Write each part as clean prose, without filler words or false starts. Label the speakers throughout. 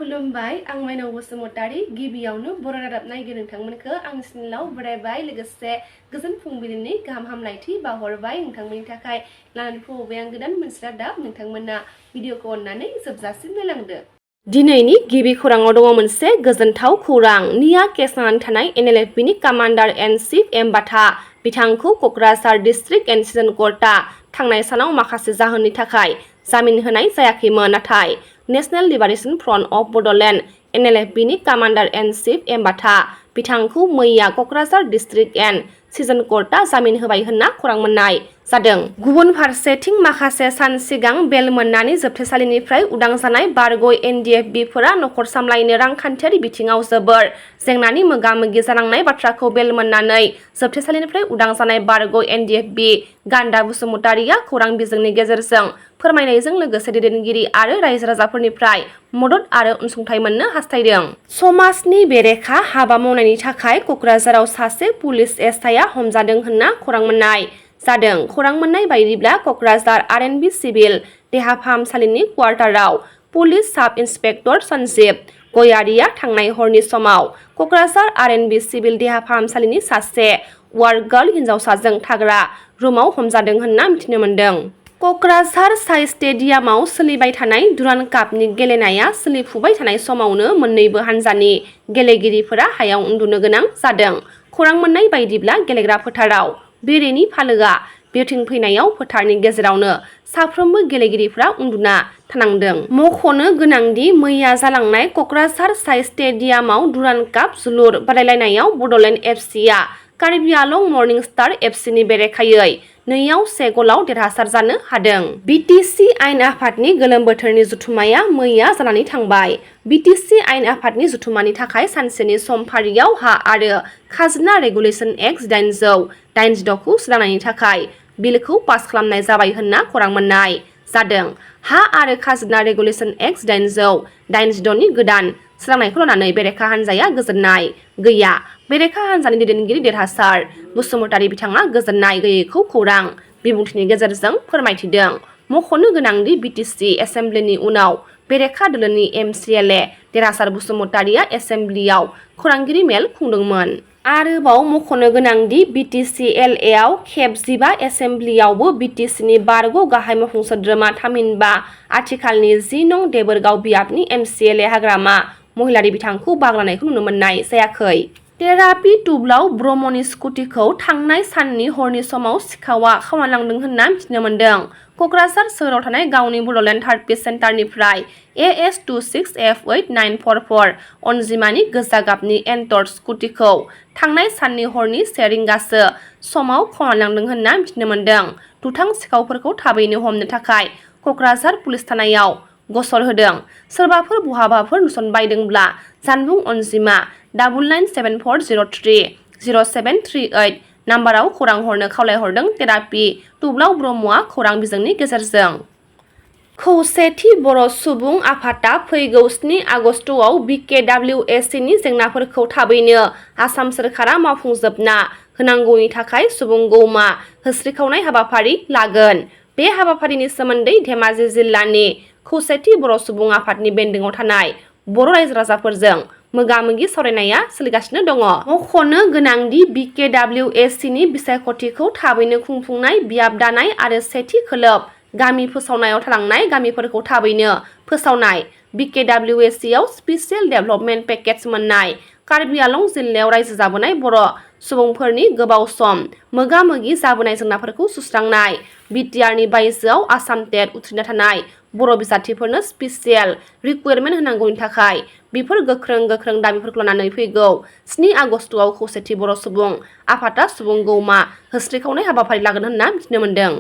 Speaker 1: खुलुमबाय आं माइनाव बसुमतारी गिबियावनो बर' रादाब नायगिरि नोंथांमोनखौ आंनि चेनेलाव बरायबाय लोगोसे गोजोन फुंबिलिनि गाहाम हामलायथि बावहरबाय नोंथांमोननि थाखाय लानानै फैबाय आं गोदान मोनसे रादाब नोंथांमोना भिडिअखौ अननानै जोबजासिम नायलांदो। दिनैनि गिबि खौराङाव दङ मोनसे गोजोनथाव खौरां। निया केस नांनानै थानाय NLFBनि कामान्डार इन चिफ बाथा बिथांखौ क'क्राझार डिस्ट्रिक्ट एन्ड सेसन कर्टआ थांनाय सानाव माखासे जाहोननि थाखाय जामिन होनाय जायाखैमोन, नाथाय national liberation front of Bodoland NLFBनि कामान्डार इन चिफ बाथा बिथांखौ मैया क'क्राझार डिस्ट्रिक्ट एन्ड सेसन कर्टआ जामिन होबाय होनना खौरां मोननाय जादों। गुबुन फारसेथिं माखासे सान सिगां बेल मोननानै जोबथेसालिनिफ्राय उदां जानाय बारग' NDFBफोरा नखर सामलायनो रांखान्थियारि बिथिङाव जोबोर जेंनानि मोगा-मोगि जानांनाय बाथ्राखौ बेल मोननानै जोबथेसालिनिफ्राय उदां जानाय बारग' NDFB गान्दा बसुमतारिया खौरां बिजोंनि गेजेरजों फोरमायनायजों लोगोसे दैदेनगिरि आरो रायजो राजाफोरनिफ्राय मदद आरो अनसुंथाइ मोननो हास्थायदों। समाजनि बेरेखा हाबा मावनायनि थाखाय क'क्राझाराव सासे पुलिस एसआइआ हमजादों होनना खौरां मोननाय जादों। खौरां मोननाय बायदिब्ला क'क्राझार RNB सिभिल देहा फाहामसालिनि क्वार्टाराव पुलिस साब इन्सपेक्टर सन्जीब गयारिया थांनाय हरनि समाव क'क्राझार RNB सिभिल देहा फाहामसालिनि सासे वार्ड गार्ल हिन्जावसाजों थाग्रा रुमाव हमजादों होनना मिथिनो मोन्दों। क'क्राझार साइ स्टेडियामाव सोलिबाय थानाय दुरान्ड कापनि गेलेनाया सोलिफुबाय थानाय समावनो मोन्नैबो हान्जानि गेलेगिरिफोरा हायाव उन्दुनो गोनां जादों। खौरां मोननाय बायदिब्ला गेलेग्रा फोथाराव बेरेनि फालोआ बिरथिंफैनायाव फोथारनि गेजेरावनो साफ्रोमबो गेलेगिरिफोरा उन्दुना थानांदों। मख'नो गोनांदि मैया जालांनाय क'क्राझार साइ स्टेडियामाव दुरान्ड काप जोलुर बादायलायनायाव बड'लेण्ड FCआ कार्बि आलं मर्निं स्टार FCनि बेरेखायै 2-1 गलाव देरहासार जानो हादों। BTC आयेन आफादनि गोलोम बोथोरनि जथुम्माया मैया जानानै थांबाय। BTC आयेन आफादनि जथुम्मानि थाखाय सानसेनि समफारियाव हा आरो खाजोना रेगुलेशन एक्ट 1886 खौ सोलायनायनि थाखाय बिलखौ पास खालामनाय जाबाय होनना खौरां मोननाय जादों। हा आरो खाजोना रेगुलेशन एक्ट 1886 नि गोदान सोलायनायखौ लानानै बेरेखा हान्जाया गोजोननाय गैया। बेरेखा हान्जानि दैदेनगिरि देरहासार बसुमतारी बिथाङा गोजोननाय गैयैखौ खौरां बिबुंथिनि गेजेरजों फोरमायथिदों। मख'नो गोनांदि BTC एसेम्ब्लिनि उनाव बेरेखा दोलोनि MCLA देरहासार बसुमतारिया एसेम्ब्लियाव खौरांगिरि मेल खुंदोंमोन। आरोबाव मख'नो गोनांदि BTC LA आव खेब 15 एसेम्ब्लियावबो BTCनि बारग' गाहाय मावफुं सोद्रोमा थामहिनबा आथिखालनि 10 नं देबोरगाव बियाबनि MCLA हाग्रामा महिलारि बिथांखौ बाहागो लानायखौ नुनो मोननाय जायाखै। थेरापि टुबलाव ब्रह्मनि स्कुटिखौ थांनाय साननि हरनि समाव सिखावआ खावना लांदों होनना मिथिनो मोन्दों। क'क्राझार सोहोराव थानाय गावनि बड'लेण्ड थार्ड सेन्टारनिफ्राय AS26F8944 अनजिमानि गोजा गाबनि एन्टर्ड स्कुटिखौ थांनाय साननि हरनि 1 रिंगासो समाव खावना लांदों होनना मिथिनो मोन्दों। दुथां सिखावफोरखौ थाबैनो हमनो थाखाय क'क्राझार पुलिस थानायाव गसर होदों। सोरबाफोर बहाबाफोर नुसनबायदोंब्ला जानबुं अनजिमा 9974030738 नाम्बाराव खौरां हरनो खावलायहरदों थेरापि टुबलाव ब्रह्मआ खौरां बिजोंनि गेजेरजों। खौसेथि बर' सुबुं आफादआ फैगौ 7 आगस्टआव BKWSनि जेंनाफोरखौ थाबैनो आसाम सोरखारा मावफुंजोबना होनांगौनि थाखाय सुबुंगौमा होस्रिखावनाय हाबाफारि लागोन। बे हाबाफारिनि सोमोन्दै धेमाजि जिल्लानि खौसेथि बर' सुबुं आफादनि बेन्दोङाव थानाय बर' रायजो राजाफोरजों मोगा-मोगि सावरायनाया सोलिगासिनो दङ। मख'नो गोनांदि BKWSनि बिसायख'थिखौ थाबैनो खुंफुंनाय, बियाब दानाय आरो सेथि खोलोब गामि फोसावनायाव थालांनाय गामिफोरखौ थाबैनो फोसावनाय। BKWSआव स्पेसियेल डेभेलपमेन्ट पेकेज मोननाय कार्बि आलं जिल्लायाव रायजो जाबोनाय बर' सुबुंफोरनि गोबाव सम मोगा-मोगि जाबोनाय जेंनाफोरखौ सुस्रांनाय। BTRनि बायजोआव आसाम टेट उथ्रिना थानाय बर' बिजाथिफोरनो स्पेसियेल रिक्वायरमेन्ट होनांगौनि थाखाय बेफोर गोख्रों दाबिफोरखौ लानानै फैगौ 7 आगस्टआव खौसेथि बर' सुबुं आफादआ सुबुंगौमा होस्रिखावनाय हाबाफारि लागोन होनना मिथिनो मोन्दों।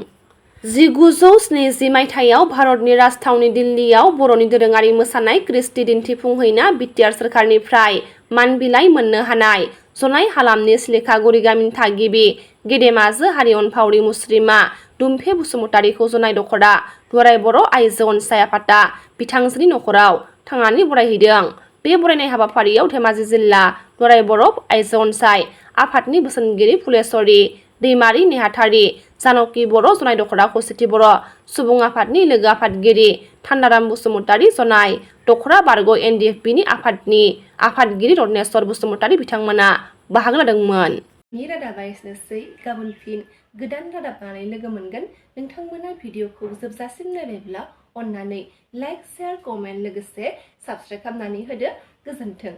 Speaker 1: 1970 मायथाइयाव भारतनि राजथावनि दिल्लीयाव बर'नि दोरोङारि मोसानाय कृष्टि दिन्थिफुंहैना BTR सोरखारनिफ्राय मान बिलाइ मोननो हानाय जनाय हालामनि सिलिखागुरि गामिनि थागिबि गेदेमाजो हारि अनफावरि मुस्रिमा दुम्फे बसुमतारिखौ जनाय दख'रा दुलाराय बर' आइजो अनसाय आफादआ बिथांजोनि नखराव थांनानै बरायहैदों। बे बरायनाय हाबाफारियाव धेमाजि जिल्ला दुलाराय बर' आइजो अनसाय आफादनि बोसोनगिरि फुलेस्वरि दैमारि नेहाथारि जानकि बर' जनाय दख'रा खौसेथि बर' सुबुं आफादनि लोगो आफादगिरि थान्दाराम बसुमतारी जनाय दखरा बारग' NDFB-नि आफादनि आफादगिरि रत्नेस्वर बसुमतारी बिथांमोना बाहागो लादोंमोन। नि रादाबा एसेनोसै, गाबोन फिन गोदान रादाब लानानै लोगो मोनगोन। नोंथांमोना भिडिअखौ जोबजासिम नायबायब्ला अन्नानै लाइक, शेयार, कमेन्ट लोगोसे साबस्क्राइब खालामनानै होदो। गोजोन्थों।